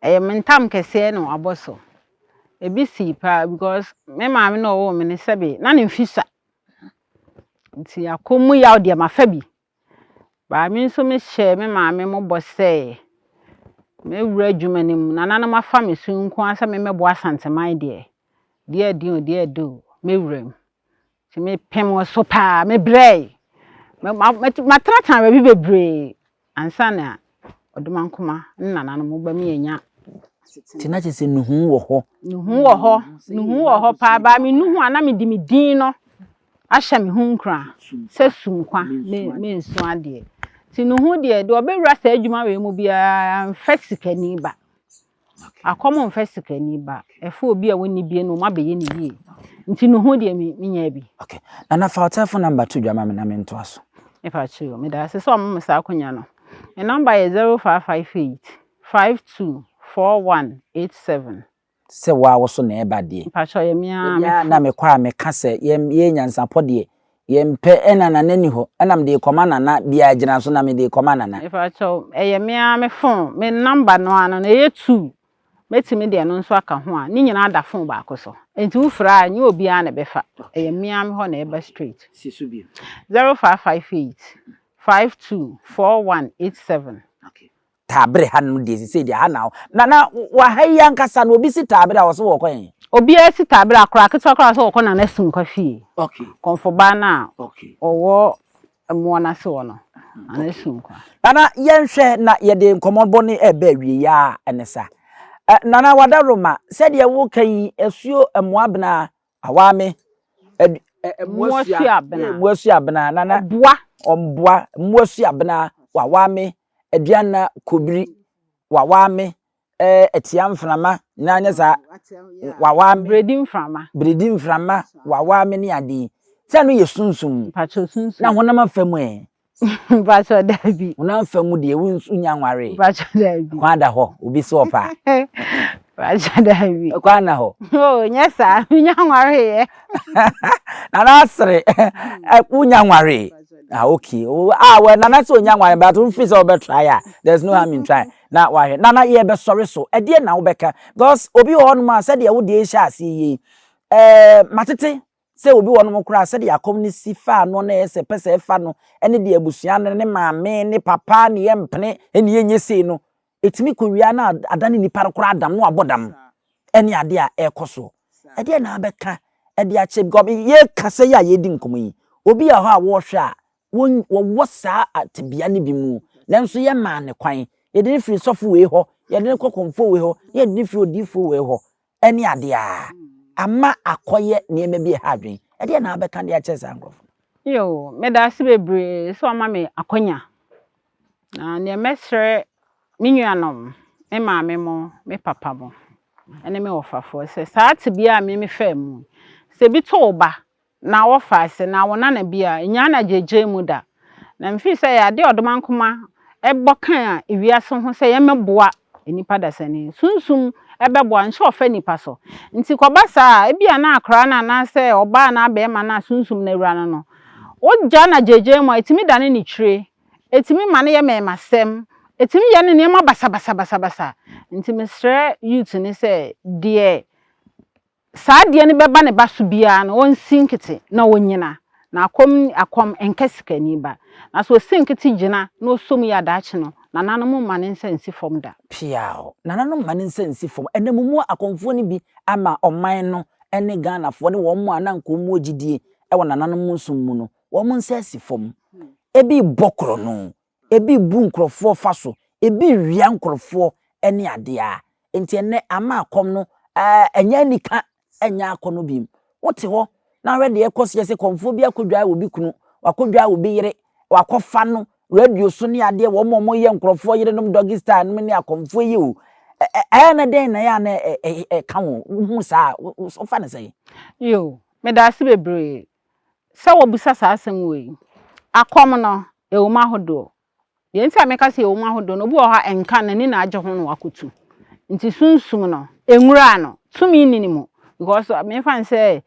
Ɛyɛ me ntam kɛseɛ na wabɔ so. Ebi sii paa because me maame na ɔwoo me no sɛbe na ne mfe sua. Nti akɔm mu yaw deɛ mafa bi. But me nso mehyɛɛ me maame mmɔbɔ sɛ mɛwura adwuma no mu. Nananom afa me so nko ara sɛ memmɛboa Asanteman deɛ, deɛ ɛden o, deɛ ɛdɛ o, mɛwura mu. Nti mepem so paa, mebrɛe. Matenatena baabi bebree ansa na Ɔdomankoma ne nananom ba me anya Nti na kyerɛ sɛ nuhu wɔ hɔ. Nuhu wɔ hɔ, nuhu wɔ hɔ paa. But me nuhu a na mede me din no ahyɛ me ho nkuran sɛ Sunkwa mensu adeɛ. Nti nuhu deɛ, deɛ ɔbɛwura saa adwuma wei mu biara mfa sikani ba. Akɔm mfa sikani ba. Ɛfa obi a wɔnni bie na wɔn abɛyɛ ne yie. Nti nuhu deɛ menyaa bi. Okay. Nana fa wo telephone number to dwa ma me na mentoa so. Mepa kyɛw, meda ase sɛ ɔma me saa akonnwa no. Me number yɛ 0558 52 4187. Sɛ wo a wo so na ɛba deɛ. Mpakyɛw yɛ me ara me Ebia na mekɔ a meka sɛ yɛn yɛn nyansapɔ deɛ yɛmpɛ ɛna nana ni hɔ ɛna mede rekɔma nana biara gyina so na mede rekɔma nana. Mepakyɛw ɛyɛ me ara me phone me number no ara no ɛyɛ two mɛtumi de ɛno nso aka ho a ne nyinaa da phone baako so nti wofrɛ a nyɛ obiara na ɛbɛfa ɛyɛ me ara me hɔ na ɛba straight. Si so bio. 0558 52 4187. Okay. Taabere ha nom deɛ sisei deɛ ha na wo na na wɔ ha yi ankasa no obi si taabere a wɔsɛ wɔkɔ yɛn. Obiara si taabere akora ketewa koraa sɛ wɔkɔ Nana Sunkwa fie. Okay. Kɔmfobaa no a Okay. ɔwɔ mmoa no ase hɔ no, Nana Sunkwa. Nana yɛnhwɛ na yɛde nkɔmmɔbɔ no ɛreba awie a ɛne sa. Nana Wadaroma sɛdeɛ woka yi asuo mmoabena Awame, adu, ɛ, Mmoa suabena. Mmoa suabena, nana. Ɔboa. Ɔmboa, mmoa suabena, wawame, aduana kobiri, wawame, ɛɛ, atia mframa, na nyɛ saa, wawame. Bredi mframa. Bredi mframa, wawame ne ade yi. Sɛ no yɛ sunsum. Mpakyɛw sunsum. Na honam afa mu ɛ. Mpakyɛw daabi. Honam fa mu deɛ wonya nwaree. Mpakyɛw daabi. Kwan da hɔ, obi sɛ ɔpɛ a. Mpakyɛw daabi. Kwan da hɔ. Oh, nyɛ saa, wonya nwareeɛ. Nana asere, wonya nwaree. Ah, okay. Oh, ah, well, Nana sɛ onya nware but womfiri sɛ wobɛ try a, there's no harm in trying. Na wahwɛ. Nana yɛbɛsɔre so. Ɛdeɛ na wobɛka? Because obi wɔ hɔnom a sɛdeɛ wo deɛ hyɛ aseɛ yie. Eh, matete sɛ obi wɔ hɔnom koraa sɛdeɛ akɔm no si faa no na ɛyɛ sɛ pɛ sɛ ɛfa no ɛne deɛ abusua no ne maame ne papa ne yɛmpene ɛne yɛnyɛ sei no ɛtumi kɔwia na adane nipa no koraa adam na wabɔ dam ɛne adeɛ a ɛrekɔ soɔ. Ɛdeɛ na abɛka ɛde akyɛ because yɛkasa yi a yɛdi nkɔmmɔ yi obi a hɔ a wɔrehwɛ a wɔwɔ saa tebea no bi mu nanso yɛmaa ne kwan yɛde ne firi sɔfo wei hɔ yɛde ne kɔ kɔmfo wei hɔ yɛde ne firi odiifoɔ wei hɔ ɛne adeɛ a ama akɔyɛ nneɛma bi ɛha adwene. Ɛdeɛ na abɛka de akyerɛ saa nkurɔfo? Yo, meda ase bebree sɛ ɔma me akwanya. Na nea mɛsrɛ me nuanom, me maame mo, me papa mo, ɛne me wɔfafoɔ sɛ saa tebea a me mefaa mu, sɛ bi to wo ba na wɔfa ase na wo nana bi a, ɛnyaa na gyegye mu da. Na mfii sɛ yɛ adeɛ a Ɔdomankoma ɛbɔ kan a ewiase ho sɛ yɛmmɛboa nnipa dasani. Sunsum ɛbɛboa nhyɛ ɔfa nipa so. Nti kɔba saa a, ebi a na akwaraa no anaasɛ ɔbaa anaa bɛrima no a sunsum no awura no no, wogya na gyegye mu a, ɛtumi dane ne tire, ɛtumi ma no yɛ mɛɛmasɛm, ɛtumi yɛ no nneɛma basabasabasabasa. Nti mesrɛ youth ne sɛ deɛ saa adeɛ no bɛba ne ba so biara no, ɔnsi nkete na ɔnyina. Na akɔm akɔm nka sikani ba. Na sɛ ɔsi nkete gyina na ɔsom yɛ adaakye no, nananom mma ne nsa nsi fam da. Piaw. Nananom mma ne nsa nsi fam. Ɛnam mu akɔmfoɔ no bi ama ɔman no ne Ghanafoɔ ne wɔn a na nka wɔn wɔ gyidie wɔ nananom nsom mu no, wɔn nsa asi fam. Ebi bɔ korɔno, ebi bu nkurɔfoɔ fa so, ebi wia nkurɔfoɔ ne adeɛ a. Nti ɛnnɛ ama akɔm no ɛnyɛ anika ɛnyɛ akɔnɔ bi. Wote hɔ na ahwɛ deɛ ɛkɔ so yɛ sɛ kɔmfoɔ bi akɔdwae obi kunu, wakɔdwae obi yere, wakɔfa no radio so ne adeɛ wɔn a wɔyɛ nkurɔfoɔ yerenom doggy style nom ne akɔmfoɔ yi o. Ɛyɛ na dɛn na ɛyɛ a na ɛka wo wohu saa wofa ne sɛn? Yo, meda ase bebree sɛ wɔbisa saa asɛm wei. Akɔm no, ɛwɔ mu ahodoɔ. Deɛ nti a meka sɛ ɛwɔ mu ahodoɔ no, obi wɔ hɔ a ɛnka n'ani na agye ho na wakɔtu. Nti sunsum no, nwura no, tumi nni ne mu. Because memfa n sɛ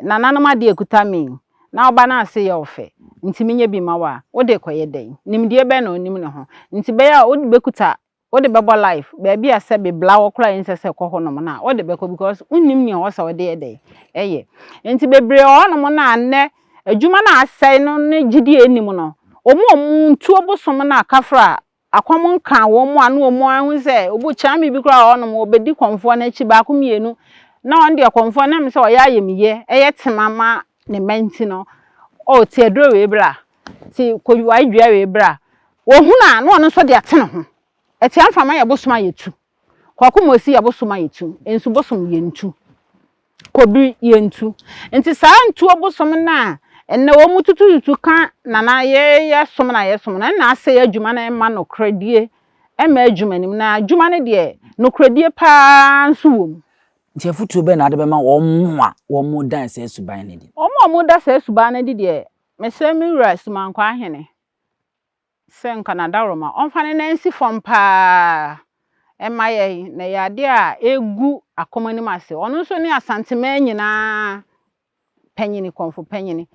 nananom adeɛ ekuta me yi, na ɔba no ase yɛ ɔfɛ, nti menyɛ bi ma wo a, wode kɔyɛ dɛn? Nimdeɛ bɛn na onim ne ho? Nti bɛyɛ a wode bɛkuta wode bɛbɔ life baabi a sɛ bebla wɔ koraa nsɛ sɛ kɔ hɔnom no a wode bɛkɔ because wonnim nea ɔwɔ sɛ wode yɛ dɛn ɛyɛ. Nti bebree wɔ hɔnom no a nnɛ adwuma no a asɛe no ne gyidie anim no, wɔn a wɔn ntuo bosom no a kafra akɔm nka wɔn mu a na wɔn ahu sɛ obi kyame bi koraa wɔ hɔnom wɔbɛdi kɔmfoɔ no akyi baako mmienu na ɔno deɛ kɔmfoɔ nam sɛ ɔyɛ ayamyɛ ɛyɛ tema ma ne mma nti no ɔ te aduro wei bra te kɔwae dua wei bra wɔhunu a na ɔno nso de ate ne ho. Ɛtia mframa yɛ bosom a yɛtu. Kwaku Mosi yɛ bosom a yɛtu. Nsu bosom yɛntu. Kobiri yɛntu. Nti saa ntuo bosom no a ɛnɛ wɔn mu tutututu ka nana yɛyɛ som na yɛsom no ɛna asɛe adwuma no ɛma nokorɛdie ɛma adwuma no mu na adwuma no deɛ nokorɛdie paa nso wɔ mu. Nti afotuo bɛn na ade bɛma wɔn a wɔn dan saa suban no adi? Wɔn a wɔda saa suban no adi deɛ, mesrɛ me wura Sumankwa Ahene sɛ nka n'adaworoma ɔmfa ne nan nsi fam paa ɛma yɛn na ɛyɛ adeɛ a ɛgu akɔm anim ase. Ɔno nso ne Asanteman nyinaa panyini, kɔmfo panyini.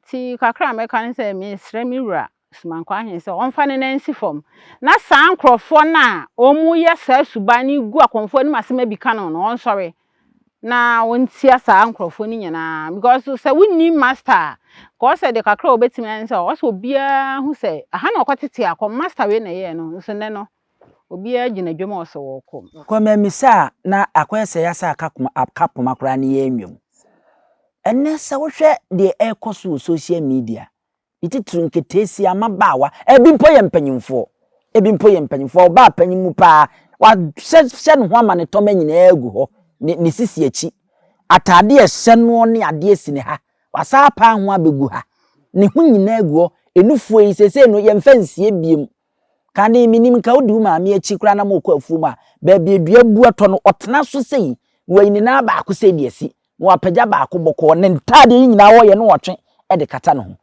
Nti kakra a mɛka ne sɛ mesrɛ me wura Sumankwa Ahene sɛ ɔmfa ne nan nsi fam na saa nkurɔfoɔ no a wɔyɛ saa suban no gu akɔmfoɔ anim ase ma bi ka no no ɔnsɔre na wɔntia saa nkurɔfoɔ no nyinaa because sɛ wonni master a kɔɔ sɛ de kakra a wɔbɛtumi ayɛ sɛ ɔsɛ obiara hu sɛ aha na ɔkɔtete akɔm master wei na ɛyɛɛ no nso nnɛ no obiara gyina dwam a ɔsɛ wɔkɔ. Kɔmamisa a na akɔyɛ sɛ yɛasa aka koma aka poma koraa ne yɛn Ɛnnɛ sɛ wohwɛ deɛ ɛrekɔ so wɔ social media, ne titiri nketeesia, mmabaawa, ebi mpo yɛ mpanyimfoɔ, ebi mpo yɛ mpanyimfoɔ, ɔbaa panyin mu paa, wahyɛ ne ho ama ne tɔma nyinaa agu hɔ, ne ne sisi akyi, ataade a ɛhyɛ noɔ ne adeɛ si ne ha, wasa apaa ho abɛgu ha, ne ho nyinaa gu hɔ, enufoɔ yi seesei no yɛmfa nsie biem. Kane menim nka wodi wo maame akyi koraa na mokɔ afuom a, baabi adua bu atɔ no, ɔtena so sei, na wayi ne nan baako sei de asi, na wapagya baako bɔkɔɔ, ne ntaadeɛ yi nyinaa ɔyɛ na ɔtwe de kata ne ho.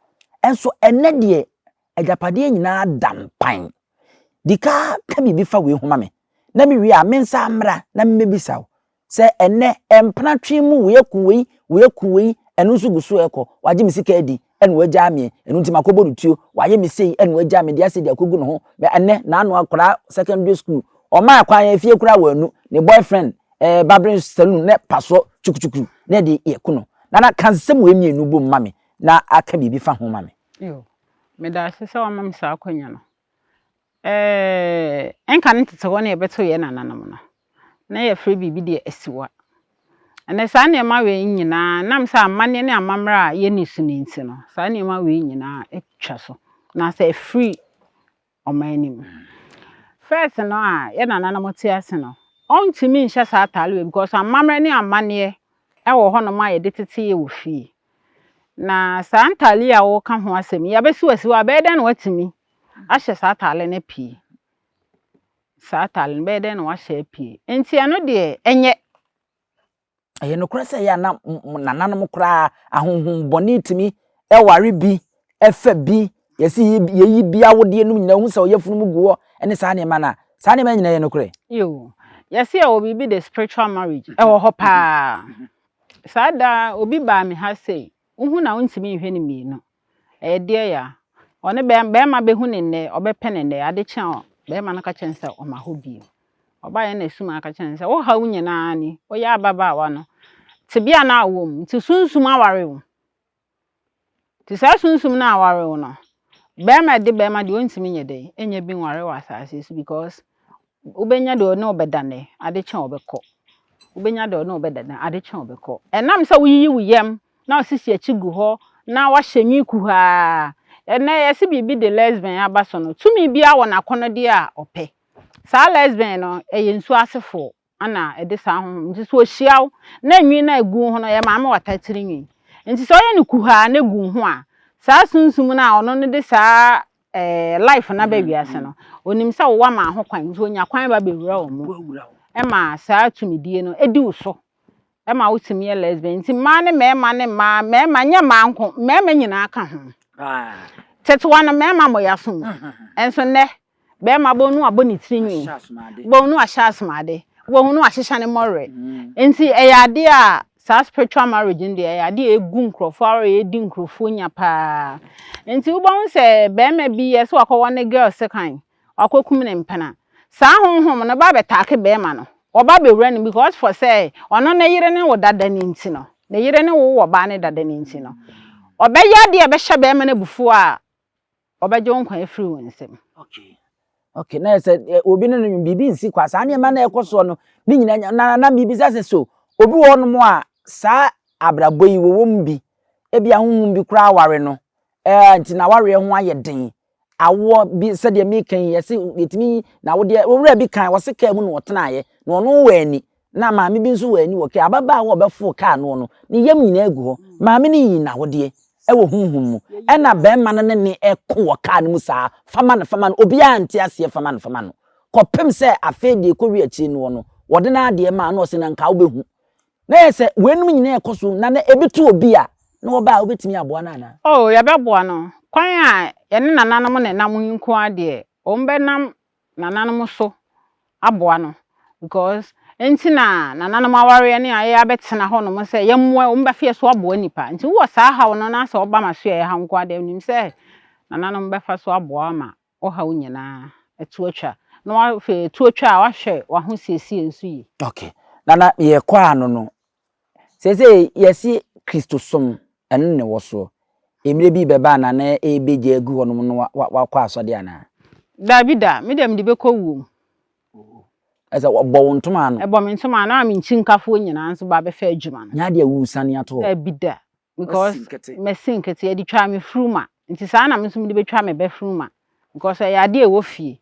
Ɛnso ɛnnɛ deɛ agyapadeɛ nyinaa da mpan. Di ka ka biribi fa wei ho ma me, na mewie a me nsa mmra na memmɛbisa wo sɛ ɛnnɛ mpena twe mu wei aku wei, wei aku wei, ɛno nso gu so ɛkɔ, wagye me sika adi. ɛna wagyaa meɛ, ɛno nti makɔbɔ no tuo, wayɛ me sei ɛna wagyaa me de asɛ de akɔgu ne ho. Ɛnɛ n'ano akwadaa secondary school, ɔmaa kwan efie koraa wɔanu ne boyfriend ɛɛ barbering saloon ne pasoɔ twukutuku na ɛde yɛ no. Nana, ka nsɛm wɔ mmienu bom ma me na aka biribi fa ho ma me. Yo, meda ase sɛ wama me saa akonnwa no. Ɛnka ne tete hɔ ne yɛbɛto yɛ nananom no, na yɛfrɛ biribi deɛ asiwa. Ɛnɛ saa nneɛma wei nyinaa nam sɛ amanneɛ ne amammerɛ a yɛnni so no nti no, saa nneɛma wei nyinaa atwa so na sɛ ɛfiri ɔman no mu. First no a yɛ nananom te ase no, ɔntumi nhyɛ saa ataare wei because amammerɛ ne amanneɛ ɛwɔ hɔnom a yɛde tete yɛ wɔ fie. Na saa ntaare a wɔka ho asɛm yi, yɛabɛsi wɔ asiwa a, bɛyɛ dɛn na watumi ahyɛ saa ataare no apue? Saa ataare no, bɛyɛ dɛn na wahyɛ apue? Nti ɛno deɛ, ɛnyɛ. Ɛyɛ nokorɛ sɛ ɛyɛ a na nananom koraa ahonhommɔne tumi ɛware bi, ɛfa bi, yɛsi yɛyi bi awodeɛ no nyinaa hu sɛ ɔyɛ funu mu gu hɔ ɛne saa nneɛma no a, saa nneɛma nyinaa yɛ nokorɛ? Yo, yɛsi ɛwɔ biribi de spiritual marriage, ɛwɔ hɔ paa. Saa da obi baa me ha sei, wohu na wontumi nhwɛ no mmienu. Ɛyɛ deɛ ya. Ɔne bɛrima bɛhu ne nnɛ, ɔbɛpɛ ne nnɛ, ade kye a bɛrima no ka kyerɛ no sɛ ɔma hɔ bio. Ɔbaeɛ na esum aka kyerɛ no sɛ wo haw nyinaa ni, woyɛ ababaawa no, tebea no a wɔ mu, nti sunsum aware wo. Nti saa sunsum no a aware wo no, bɛrima de bɛrima deɛ ɔntumi nyɛ dɛn, ɛnyɛ bi nware wɔ asase yi so because wobɛnya deɛ ɔne wo bɛda nnɛ, ade kye a ɔbɛkɔ. Wobɛnya deɛ ɔne wo bɛda nnɛ, ade kye a ɔbɛkɔ. Ɛnam sɛ woyiyi wo yam na wosisi akyi gu hɔ na wahyɛ nwi kuhaa. Ɛnɛ yɛsi biribi de lesbian aba so no, tumi biara wɔ n'akɔnɔdeɛ a ɔpɛ. Saa lesbian no, ɛyɛ nsuo asefoɔ ana ɛde saa honhom. Nti sɛ ohyia wo na nwi no a egu wo ho no, ɛyɛ maame wata tiri nwi. Nti sɛ ɔyɛ no kuhaa na egu wo ho a, saa sunsum no a ɔno no de saa life no aba wiase no, onim sɛ wowɔ ama ho kwan, nti onya kwan ba bɛwura wo mu. Ɛma saa tumidie no edi wo so. Ɛma wotumi yɛ lesbian. Nti mmaa ne mmarima ne mmaa, mmarima nyɛ mmaa nko, mmarima nyinaa ka ho. Tetewa no, mmarima mmɔ yɛ asom. Ɛnso nnɛ, bɛrima bɔn no abɔ ne tiri nwi. Bɔn no ahyɛ asomade. Bɔn no ahyehyɛ ne mmɔwerɛ. Nti ɛyɛ adeɛ a saa spiritual marriage no deɛ, ɛyɛ adeɛ a egu nkurɔfoɔ aware, edi nkurɔfoɔ nya paa. Nti wobɛhu sɛ bɛrima bi yɛ sɛ wakɔwɔ ne girl sekan, wakɔkum ne mpena. Saa honhom no ba abɛtaake bɛrima no. Ɔba abɛwura no because for sɛ ɔno ne yere ne wo dada ne nti no, ne yere ne wo wɔ baa ne dada ne nti no, ɔbɛyɛ adeɛ a ɛbɛhyɛ bɛrima no abufuo a ɔbɛgye wo nkwa afiri wo nsam. Okay, na yɛ sɛ obi ne no biribi nsi kwa, saa nneɛma na ɛkɔ soɔ no ne nyinaa na biribisa sɛ so obi wɔ hɔnom a saa abrabɔ yi wɔwɔ mu bi, ebi ahohom bi koraa aware no nti na awareɛ ho ayɛ den, awoɔ bi sɛdeɛ meka yi, yɛsɛ yɛtumi na awodeɛ owura bi kan wɔse kaa mu na ɔtenaeɛ na ɔno wɔ ani na maame bi nso wɔ ani wɔ kaa, ababaawa a ɔbɛforo kaa no no ne yam nyinaa gu hɔ, maame no yi n'awodeɛ ɛwɔ honhom mu ɛna bɛrima no ne ne ɛko wɔ kaa no mu saa, fama no, fama no, obiara nte aseɛ, fama no, fama no, kɔpem sɛ afei deɛ ɛkɔwi akyire no no wɔde n'adeɛ maa na ɔsɛ na nka wobɛhu na yɛ sɛ weinom nyinaa ɛkɔ so na ebi to obi a na wɔba a wobɛtumi aboa no anaa? Oh, yɛbɛboa no. Kwan a yɛne nananom na ɛnam yi nko ara deɛ, wɔn bɛnam nananom so aboa no because nti na nananom awareɛ ne a yɛ abɛtena hɔnom sɛ yɛmmoa wɔn bɛfa yɛ so aboa nipa. Nti wowɔ saa haw no na sɛ ɔba ma so yɛ ha nko ara deɛ, nim sɛ nananom bɛfa so aboa ma ɔhaw nyinaa ɛto atwa na wafei ɛto atwa a, wahwɛ w'ahosiesie nso yie. Okay, Nana, yɛkɔ ano no, seesei yɛsi Kristosom ɛno ne wɔ soɔ, mmerɛ bi bɛba a nana ɛbɛgya agu hɔnom no wakɔ asɔde anaa? Daabi da, me deɛ mede bɛkɔ wuom. Ɛsɛ wɔbɔ wo ntoma ano. Ɛbɔ me ntoma ano a me nkyinkafoɔ nyinaa nso ba bɛfa adwuma no. Nyɛ adeɛ a wusane ato hɔ. Daabi da, because mɛsi nkete yɛde twa me furuma, nti saa na me nso mede bɛtwa me bɛ furuma because ɛyɛ adeɛ a ɛwɔ fie.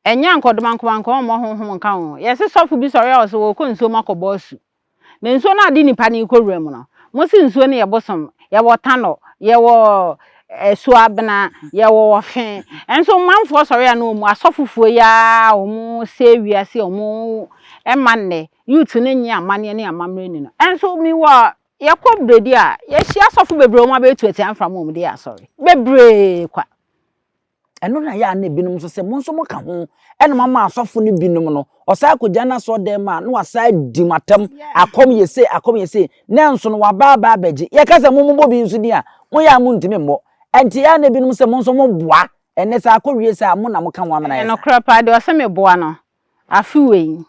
Ɛnyɛ nkɔdoma nkɔma nkɔma mmɔ honhom nka ho. Yɛse sɔfo bi sɔre a ɔsɛ wɔkɔ nsuo mu akɔbɔ asu. Na nsuo no ade nipa no kɔ wura mu no, mo se nsuo no yɛ bosom, yɛwɔ tanɔ, yɛwɔ asuabena, yɛwɔ wɔfe. Ɛnso manfoɔ sɔre a na wɔn asɔfofoɔ yi a wɔn sɛ wiase a wɔn ɛma nnɛ youth no nye amanneɛ ne amammerɛ ni no. Ɛnso mi wɔ yɛkɔ bredi a yɛhyia asɔfo bebree, wɔn abɛyɛ tuatua mframa wɔn de yɛ asɔre bebree kwa. Ɛno na yɛ a na ebinom nso sɛ mo nso mo ka ho ɛna mo ama asɔfo no binom no ɔsan akɔgya n'asɔ dɛm a na wasan di mo atam, akɔm yɛ se, akɔm yɛ se, na nso no waba aba abɛgye yɛka sɛ mo mo bɔ bi nso din a Moyɛ a montumi mmɔ. Ɛnti ɛyɛ a na ebinom sɛ mo nso moboa. Ɛnnɛ sɛ akɔwie saa a, mo na moka ho amena Ɛyɛ ayɛ saa. nokorɛ paa, deɛ ɔse meboa no, afe wei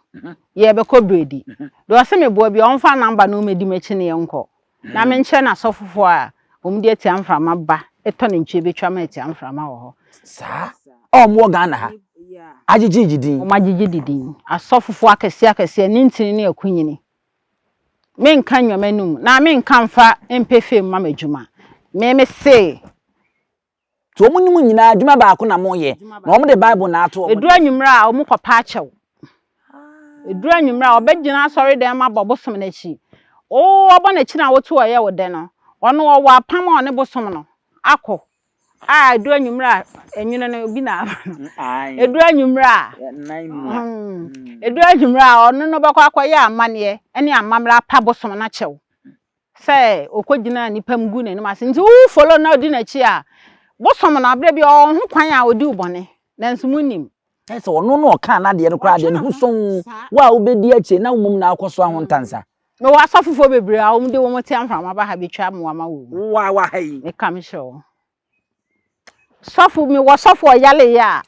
yɛrebɛkɔ Bredi. Deɛ ɔse meboa biara, ɔmfa number na ɔmmɛdi m'akyi na yɛnkɔ. Na menkyerɛ no asɔfofoɔ a wɔde atia mframa ba tɔ nantwie bɛtwa ma atia mframa wɔ hɔ. Saa? A wɔwɔ Ghana ha? Agyegyegye din? Wɔagyegye de din. Asɔfofoɔ akɛseɛ akɛseɛ, ne ntini ne akunyini. Menka nnwa m'anum na menka mfa mpɛ fame mma m'adwuma. Me mese. Nti wɔn ne mo nyinaa adwuma baako na moyɛ, na wɔn de Bible na ato wɔn Ɛduru deɛ. anwummerɛ a, wɔkɔpa akyɛw. Ɛduru anwummerɛ a, ɔbɛgyina asɔredan mu abɔ bosom no akyi. Wo ɔbɔ n'akyi no a wote ɔyɛ wo dɛ no, ɔno ɔwɔ apam a ɔne bosom no akɔ a ɛduru anwummerɛ a, ɛnwono no obi na aba no. Ɛduru anwummerɛ a, ɛduru anwummerɛ a, ɔno no bɛkɔ akɔyɛ amanneɛ ne amammerɛ apa bosom no akyɛw. sɛ ɔkɔgyina nnipa mu gu n'anim ase nti wo follow na ɔdi n'akyi a bosom no aberɛ bi ɔwɔ ho kwan a ɔdi wo bɔne nanso monnim. Kyerɛ sɛ ɔno na ɔkaa n'adeɛ no koraa deɛ ne ho sɔn wo a wobɛdi akyire na wo mmom na akɔ so ahontansa. Mewɔ asɔfofoɔ bebree a wɔde wɔn ti amframa ba ha bɛtwa mmoa ma wɔn. Wo a wɔ ha yi. Meka mekyerɛ wo. Sɔfo mewɔ sɔfo ɔyale yɛ a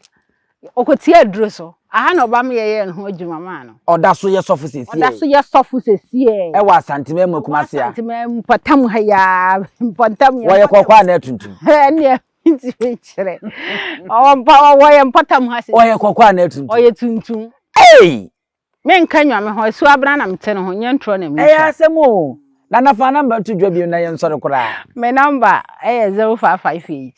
ɔkɔtia aduro so. Aha na ɔba me yɛyɛɛ ne ho adwuma maa no. Ɔda so yɛ sɔfo sesiɛ. Ɔda so yɛ sɔfo sesiɛ. Ɛwɔ Asanteman mu Kumasi a. Ɛwɔ Asanteman mu mpɔtam ha yi ara mpɔtam. Wɔyɛ kɔkɔɔ anaa tuntum? Ɛnneɛ mentumi nkyerɛ. Ɔwɔ mpa wɔyɛ mpɔtam ha sesiɛ. Ɔyɛ kɔkɔɔ anaa tuntum? Ɔyɛ tuntum. Ei! Menka Nyame ho, asuo abena na mete ne ho, nyɛ ntorɔ na Ɛyɛ metwa. asɛm o. Nana fa number to dwa bio na yɛnsɔre koraa. Me number yɛ 0558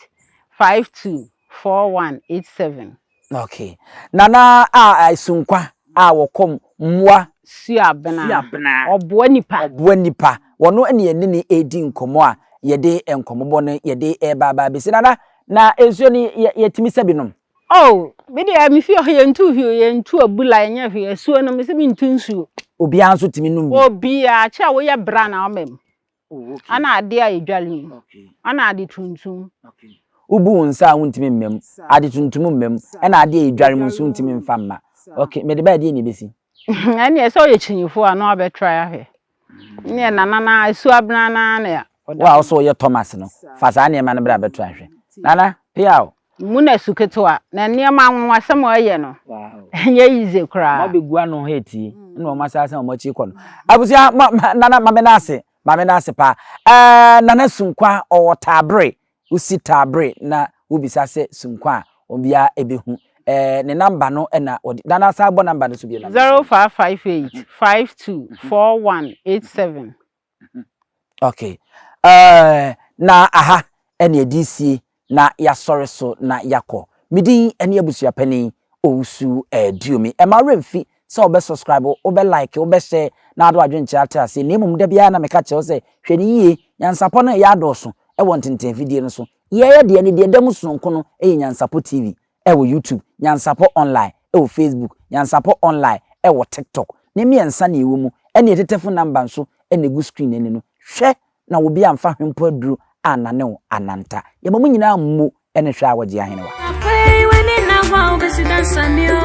52 4187. Okay. Nana a Sunkwa a wɔkɔm mmoa. Suabena. Suabena. Ɔboa nipa. Ɔboa nipa. Wɔno ne yɛne no redi nkɔmmɔ a yɛde nkɔmmɔbɔ no yɛde reba aba abɛsi. Nana, na nsuo no yɛtumi sɛ bi nom? Oh, me deɛ me fie hɔ yɛntu hwee, yɛntu abula, yɛnyɛ hwee. Asuo no, mese mentu nsuo. Obiara nso tumi nom bi? Obiara, kyɛ a woyɛ bra na ɔma mu. Oh, okay. Ana adeɛ a yɛdware mu. Okay. Ana ade tuntum. Okay. Wobu wo nsa a wontumi mma mu, ade tuntum mma mu, ɛna adeɛ a yɛdware mu nso wontumi mfa mma. Okay, mede ba ɛdeɛ na ɛbɛsi? Ɛnneɛ sɛ woyɛ kyinyifoɔ a na wabɛtrae ahwɛ. Neɛ nana no ara, asuo abena no ara na ɔda. Wo a wo sɛ woyɛ Thomas no, fa saa nneɛma no bra bɛto ahwɛ. Nana, peaw! Mmu no asu ketewa, na nneɛma anwanwasɛm a ɔyɛ no, ɛnyɛ yize koraa. Wɔn abɛgu ano hɔ etie, ɛna wɔn asan asan wɔn akyi kɔ no. Abusua, ma, ma, Nana, ma me nan ase, ma me nan ase paa. Ɛɛ, Nana Sunkwa, ɔwɔ Taabere, Wosi Taabere na wobisa sɛ Sunkwa a, obiara bɛhu. Ɛɛ, ne number no na wɔde, Nana san bɔ number no so bio na me. 0558 52 4187. Okay. Ɛɛ, na aha ɛne ɛde sie na yɛasɔre so na yɛakɔ. Me din ɛne abusuapanin Owusu Duomi. Ɛma werɛ mfi sɛ wobɛ subscribe, wobɛ like, wobɛ share na wode w'adwenkyerɛ ate aseɛ. Na mmom da biara na meka kyerɛ wo sɛ hwɛ no yie, nyansapɔ no ɛyɛ adɔɔso wɔ ntentanfidie no so. Yɛyɛ deɛ no deɛ ɛda mu sononko no yɛ Nyansapɔ TV wɔ YouTube, Nyansapɔ Online wɔ Facebook, Nyansapɔ Online wɔ TikTok. Ne mmiɛnsa na ɛwɔ mu, ɛne ɛtetɛfo number nso na ɛgu screen no ani no. Hwɛ na obi amfa hwempo aduro annane wo ananta. Yɛma mo nyinaa mmu ne hwɛ a wɔgye ahenewa. Afei w'ani nna hɔ a wobɛsi dansa ni o.